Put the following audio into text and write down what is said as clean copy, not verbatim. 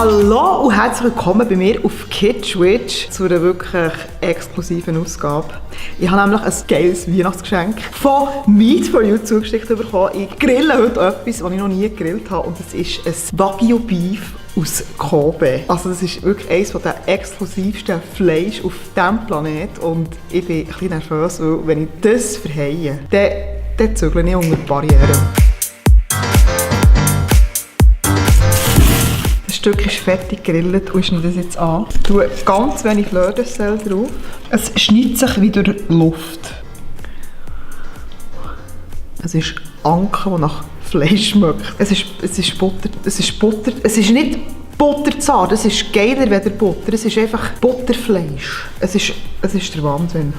Hallo und herzlich willkommen bei mir auf Kitschwitch zu einer wirklich exklusiven Ausgabe. Ich habe nämlich ein geiles Weihnachtsgeschenk von Meat for You zugeschickt bekommen. Ich grille heute etwas, was ich noch nie gegrillt habe, und das ist ein Wagyu Beef aus Kobe. Also das ist wirklich eines der exklusivsten Fleisch auf diesem Planet und ich bin ein bisschen nervös, weil wenn ich das verheie, dann zügle ich unter die Barriere. Das Stück ist fertig gegrillt und ich schneide das jetzt an. Ich tue ganz wenig Fleur-de-sel drauf. Es schneidet sich wie durch Luft. Es ist Anke, die nach Fleisch schmeckt. Es ist Butter. Es ist nicht butterzart, es ist geiler als Butter. Es ist einfach Butterfleisch. Es ist der Wahnsinn.